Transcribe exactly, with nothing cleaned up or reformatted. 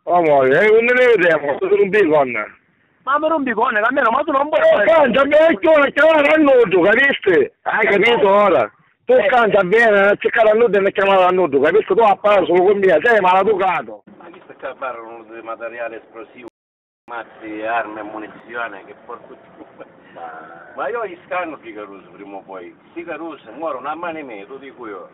Oh, amore, eh, non ne vediamo, tu non mi conta. Ma mi non mi conta, almeno, ma tu non puoi. Eh, canta, mi hai chiuso a chiamare a nudo, capisti? Hai capito ora? Tu canta bene, non cercare a nudo e non chiamare a nudo, capisti? Tu a parlare solo con me, sei maleducato. Ma chi sta qua parlano di materiale esplosivo, mazzi, armi e munizioni, che porco tu. Ma io gli scanno di Caruso prima o poi. Sti Caruso muore una mano in meno, tu dico io.